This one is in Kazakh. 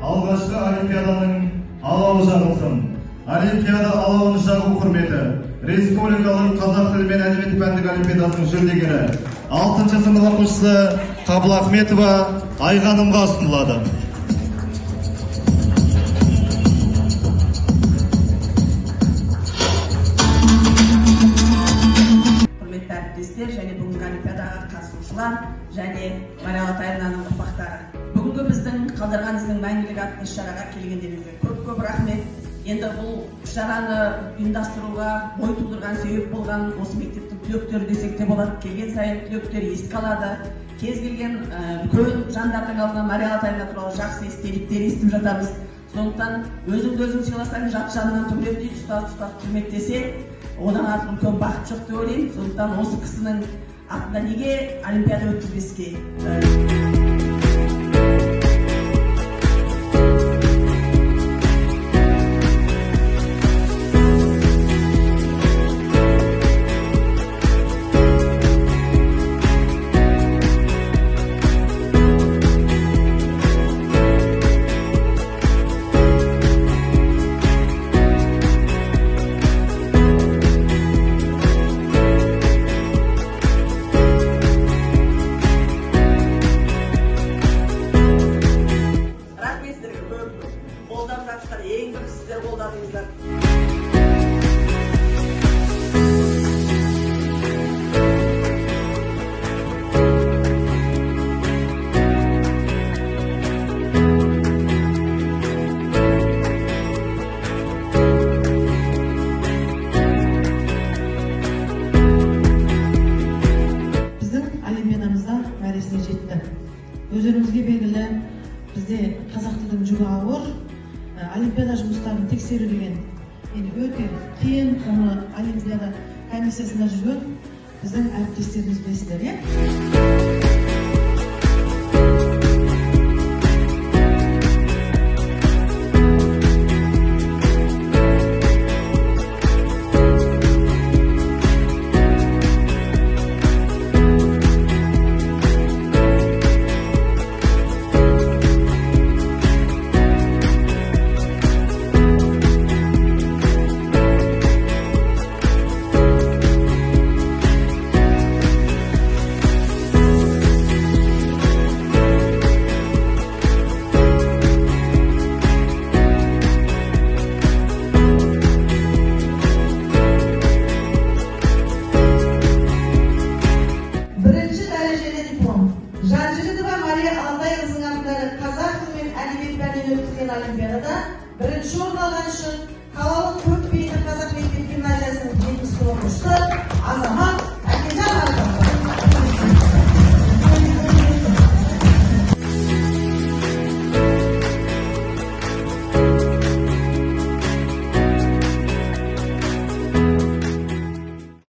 Алғашқы олимпиаданың алауы жағылсын. Олимпиада алауын жағу құрметі республикалық қазақ тілі мен әдебиеті пәндік олимпиадасының жүлдегері 6-шы сынып оқушысы Қабыл Ахметова Айғанымға ұсынылады. Құрметті әріптестер және бүгінгі олимпиадаға қатысушылар және Мария Алатаевнаның ұрпақтары. Бүгінгі біздің қалдырған іздің мәңгілік атты іс-шараға келгендеріңізге көп-көп рахмет. Енді бұл іс-шараны ұйымдастыруға бой тудырған, себеп болған осы мектептің түлектері десек те болады. Келген сайын түлектер еске алады. Кез келген үлкен жандардың алдынан Мария Алатаевна туралы жақсы естеліктер естіп жатамыз. Сондықтан өзіңді өзің сыйласаң, жат жанынан түңіледі дейді, ұстаз ұстаз құрметтесе, одан артық үлкен бақыт жоқ деп ойлаймын. Сондықтан осы кісінің атында неге олимпиада өткізбеске? Ең бірінші сіздер қолдадыңыздар. Біздің олимпиадамызда мәресіне жетті. Өздеріңізге белгілі, бізде қазақ тілінің жүгі ауыр. Олимпиада жұмыстарын тексеру деген енді өте қиын, оны олимпиада комиссиясында жүрген біздің әріптестеріміз білесіздер, иә? Бірінші дәрежелі диплом. Жанжігітова Мария Алатайқызының атындағы қазақ тілі мен әдебиет пәнінен өткізген олимпиадада бірінші орын алған үшін қалалық көпбейінді қазақ мектебі